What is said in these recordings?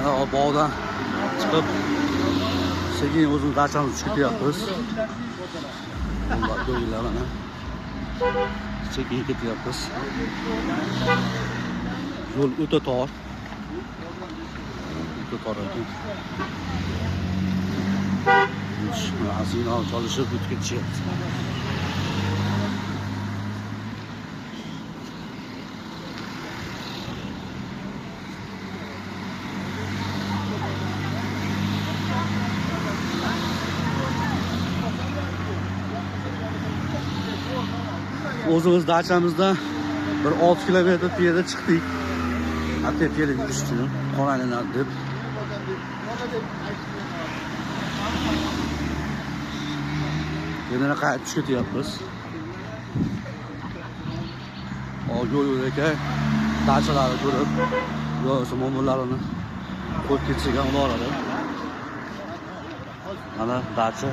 Mana bog'dan chiqib sekin o'zimiz dachamizga tushib ketyapmiz. Yo'llar mana. Sekin ketyapmiz. Yo'l o'ta tor. O'ta tor ekan. Ozgina cholishib o'tib ketishyapti. O'zimiz dachamizdan bir 6 kilometr piyoda chiqdik. Hatto piyoda yurish uchun qoraylanadi deb. Yana qaytib tushib ketyapmiz. Yo'l yo'lakay dachalarni ko'rib, yo'l mo'minlarini qo'yib ketsak ham bo'lardi. Mana dacha.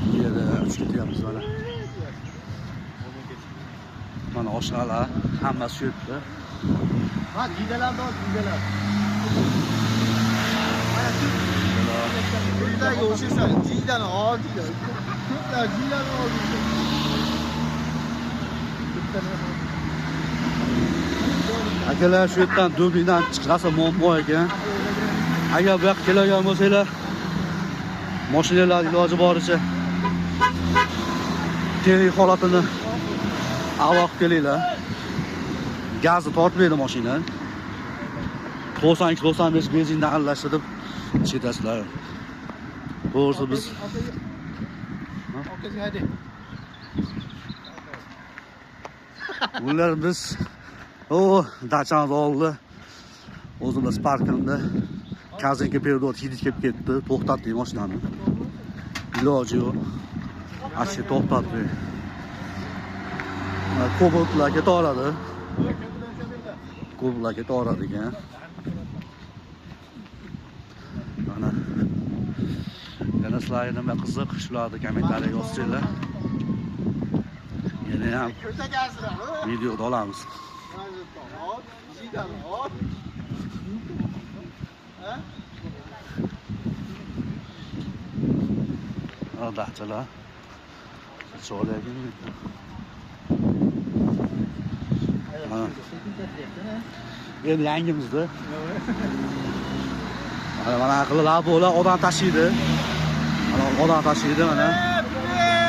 Bu yerda tushib ketyapmiz mana. Mana oshxonalar hammasi shu yerda. Ha, jiydalar bor, jiydalar. Mana shu ko'plarga o'xshaysan, jiydani oldiga. Ko'plar jiydani oldiga. Akalar shu yerdan Dublindan chiqsa muammo ekan. Agar bu yoqqa keladigan bo'lsanglar, mashinalar iloji boricha texnik holatini a'lo qilib kelinglar. Gazni tortmaydi mashina. 92-95 benzindan aralashtirib ketasizlar. To'g'risi biz bular biz dachamiz oldi. O'zimiz parkingda Kazinka peredot hidi kelib ketdi. To'xtatdik mashinani. Iloji yo'q. Ashka to'xtatdik. Kobaltlar ketaveradi. Kobaltlar ketaveradi ekan. Mana yana sizlarga nima qiziq, shularni kommentariyaga yozsanglar. Yana ham videoda olamiz. Dachalar. Endi yangimizda. Mana mana qilib labolar odam tashiydi. Mana odam tashiydi mana.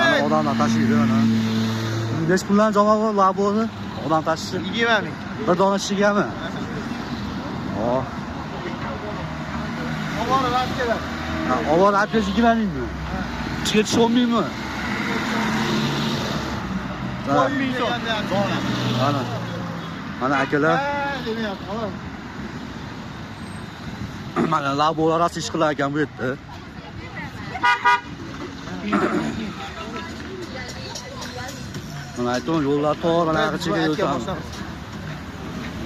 Mana odamlar tashiydi mana. 5 puldan javob laboni odam tashishi. 20 ming. Bir dona chigami? Oh. Oborib olib keladi. Ha, oborib olib kelish 20 mingmi? Chiqib 10 mingmi? 10 ming so'm. Mana. Mana akalar. Mana labolar rosa ish qilar ekan bu yerda. Mana aytdim, yo'llar tor, mana qichiga yo'lsan.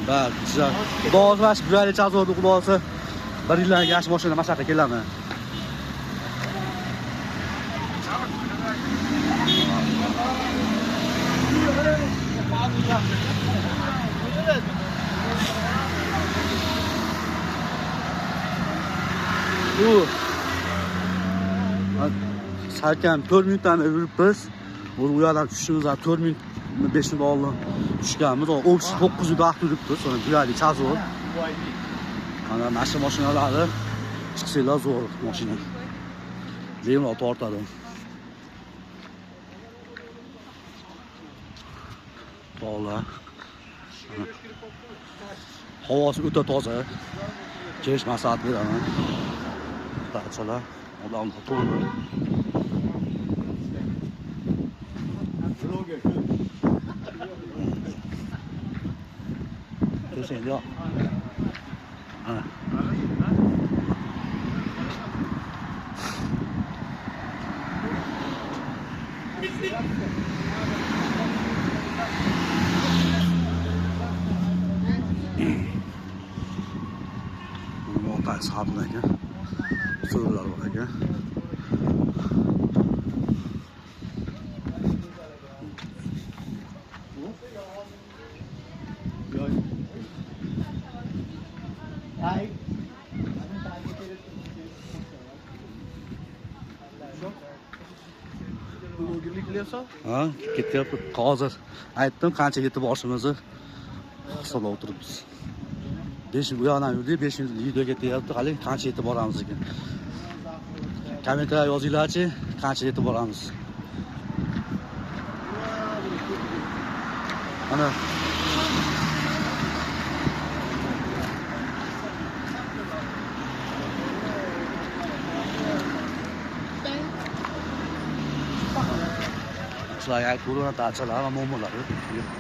Bak, xudo xohlasa bir oylik chazordi, xudo xohlasa bir yildan yaxshi mashina mana shu yoqqa kelaman. Bu salkam 4 minutdan yuribmiz. U yoqdan tushishimiz 4 minut 5 minut oldin tushganmiz. O'psi 9 vaqt yuribmiz. Sonra bir oylik chazor. Mana shu mashinalarni chiqsanglar zo'r mashina. Bemalol tortadi. Tog'lar. Havosi o'ta toza. Kelish maslahat beraman. Dachalar, odamlar to'g'ri. Yo'q. Mana. Otasi ekan. So'rlar bor ekan. Blogerlik qilyapsan? Ha, ketyapti. Hozir aytdim, qancha yetib borishimizni hisoblab o'tiribmiz. 5 bu yoqdan yurdik, 5 minut video ketyapti. Hali qancha yetib boramiz ekan. Kommentariya yozinglarchi, qancha yetib boramiz. Mana sizlarga aytib dachalar va nomerlari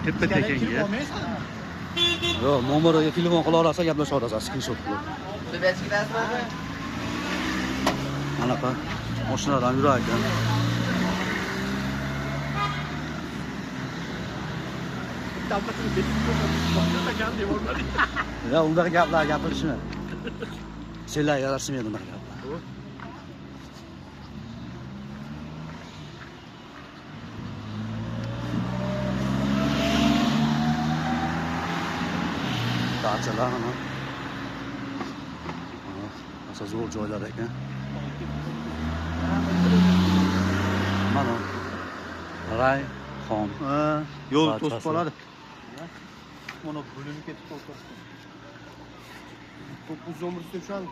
tepa tekinga. Yo'q, nomeriga telefon qila olasa, gaplasha olasiz, skrinshot qilib. Anaqa mashinadan yurar ekan. Ya undaqa gaplar gapirishmi? Senlar yarashmaydi unaqa gaplar. Dachalar mana. Mana zo'r joylar ekan. Mana Rayhon. Yo'l to'sib qoladi. Mana bo'linib ketib qoldi. 911 tushadi.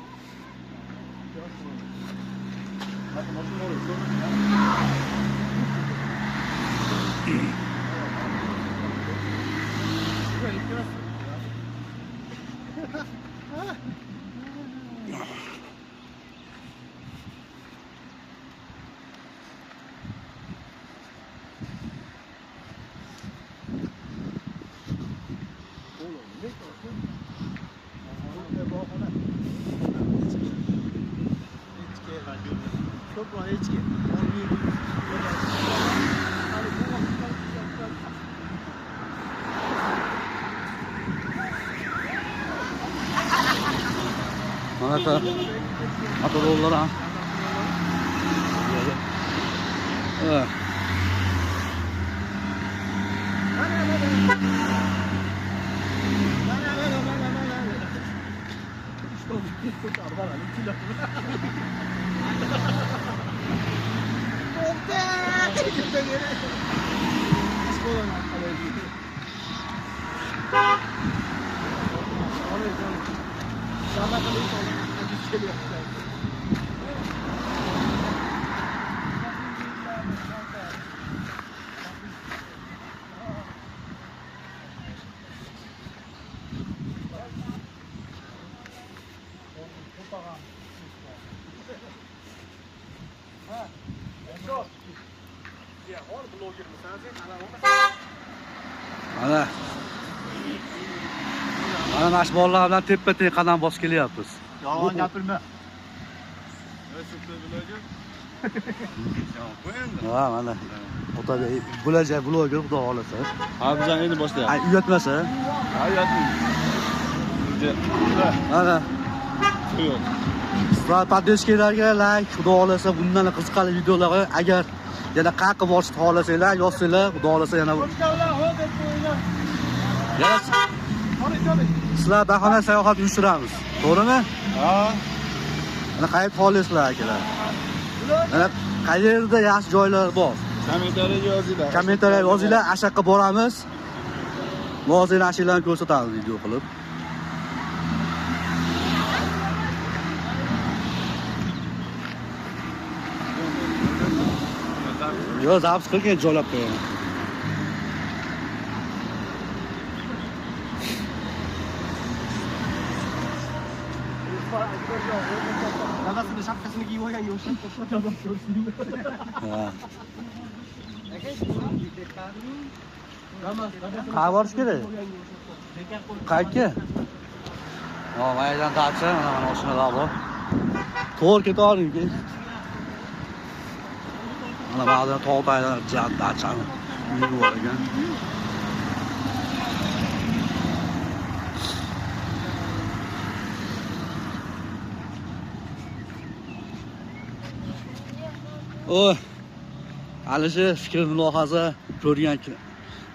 Mana motorollar ha. Mana mana mana shu bolalar bilan tepa-teng qadam bosib kelyapmiz. Yolg'on gapirma. Ha, mana. Otabek bo'lajak bloger, xudo xolasa. Ha, bizani endi boshlayapmiz. Ay, uyatmasa. Ha, uyatmaymiz. Mana. Yo'q. Sizlar podpисчикlarga like, xudo xolasa bundan qiziqarli videolarga agar yana qayerga borishni xohlasanglar, yozsanglar, xudo xolasa yana sizlar bahona sayohat uyushtiramiz. To'g'rimi? Ha. Mana qayerga xohlaysizlar akalar? Mana qayerda yaxshi joylar bor? Kommentariyaga yozinglar. Kommentariyaga yozinglar, o'sha yoqqa boramiz. Mozina ashiylarni ko'rsatamiz video qilib. Yo'q, zaps qilgan joylab qo'yaman. Dadasini shapkasini kiyib olganga o'xshab qo'shiladi ko'rsingmi? Ha. Qayerga borish kerak? Qayerga? Ha, maydan dacha, mana mashinalar bor. To'g'ri ketaveringki. Mana ba'zan tog' tagidan dachani uyi bor ekan. O, Alisher fikr mulohaza ko'rgan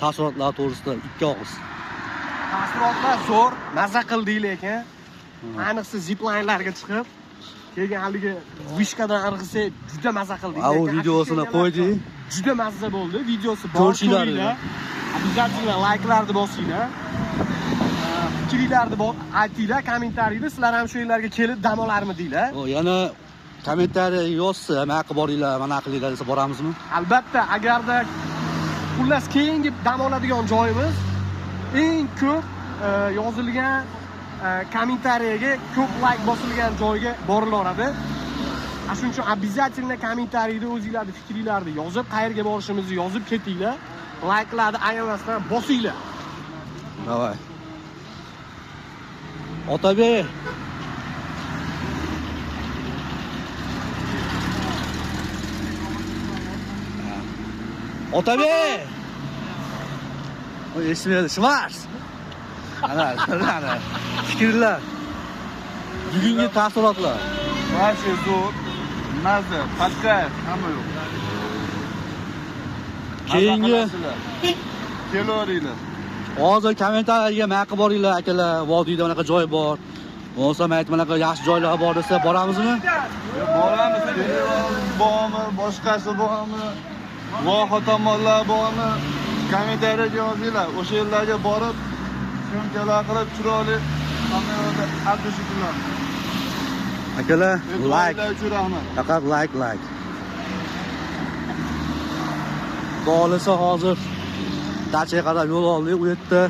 taassurotlar to'g'risida ikki og'iz. Taassurotlar zo'r, maza qildik lekin. Ayniqsa ziplinelarga chiqib, keyin haligi vishkadan irg'isak juda maza qildik. U videosini qo'ydik, Juda mazza bo'ldi. Videosi bor, Ko'rishinglar. Обязательно likelarni bosinglar. Fikringlarni aytinglar, kommentariyda sizlar ham shu yerlarga kelib dam olarmidinglar? Yana kommentariya yozsa, mana qilib boringlar, mana qilinglar desa boramizmi? Albatta, agarda xullas keyingi dam oladigan joyimiz eng ko'p yozilgan kommentariyaga ko'p like bosilgan joyga borilaveradi. Shuning uchun обязательно kommentariyda o'zingizlarning fikringlarni yozib, qayerga borishimizni yozib ketinglar. Likelarni ayamasdan bosinglar. Давай. Otabek. Otabek. Eshitmaydi, Shvars. Ana, ana. Fikrlar. Bugungi taassurotlar. Barcha zo'r, mazza, podkast, hamma yo'q. Keyingi kelaveringlar. Hozir kommentariyaga mana qilib boringlar akalar, vodiyda bunaqa joy bor. Bo'lsa men aytib bunaqa yaxshi joylar bor desa boramizmi? Boramiz. Bormi, boshqasi bormi? Voha tomonlar bormi? Kommentariyaga yozinglar. O'sha yerlarga borib, syomkalar qilib chiroyli kamerada adresi qilamiz. Akalar, like. Faqat like, like. Xohlasa hozir dachaga qarab yo'l oldik. U yerda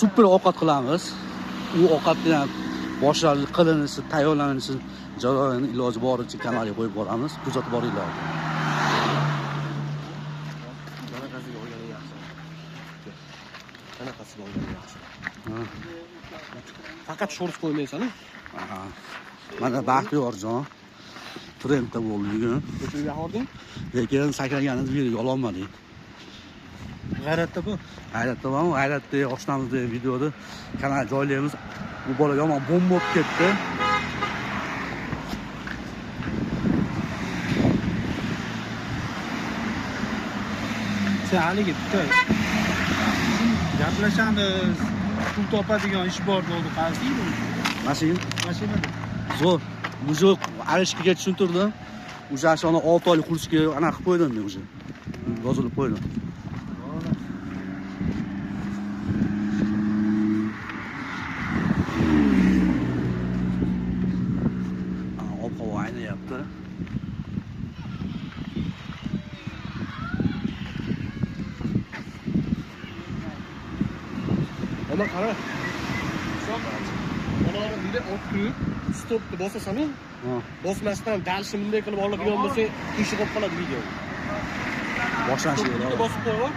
super ovqat qilamiz. U ovqatni ham boshlari qilinishi, tayyorlanishi jarayonini iloji boricha kanalga qo'yib boramiz. Kuzatib boringlar. Qanaqasiga olgani yaxshi. Qanaqasiga olgani yaxshi. Faqat short qo'ymaysan-a? Mana Baxtiyorjon trendda bo'ldi bugun. Ko'chaga hording? Lekin sakraganimiz videoga ololmadik. G'ayratda bu. G'ayratda bormi? G'ayratda oshnamiz degan videoda kanal joylaymiz. Bu bola yomon bomba bo'lib ketdi. Sen haligi bitta gaplashamiz, pul topadigan ish bor dedi, qaysi edi? Mashina. Mashina. Zo'r. Уже Arishkaga tushuntirdim. O'sha shuni 6 oylik kursga ana qilib qo'ydim men o'sha. Yozilib qo'ydim. Ob-havo aynayapti. Ana qara. Mana bunday olib turib, stopni bosasan-u, bosmasdan dalshi bunday qilib oladigan bo'lsa, qiyshiq bo'lib qoladi video. Boshlanishi kerak. Bosib qo'yib.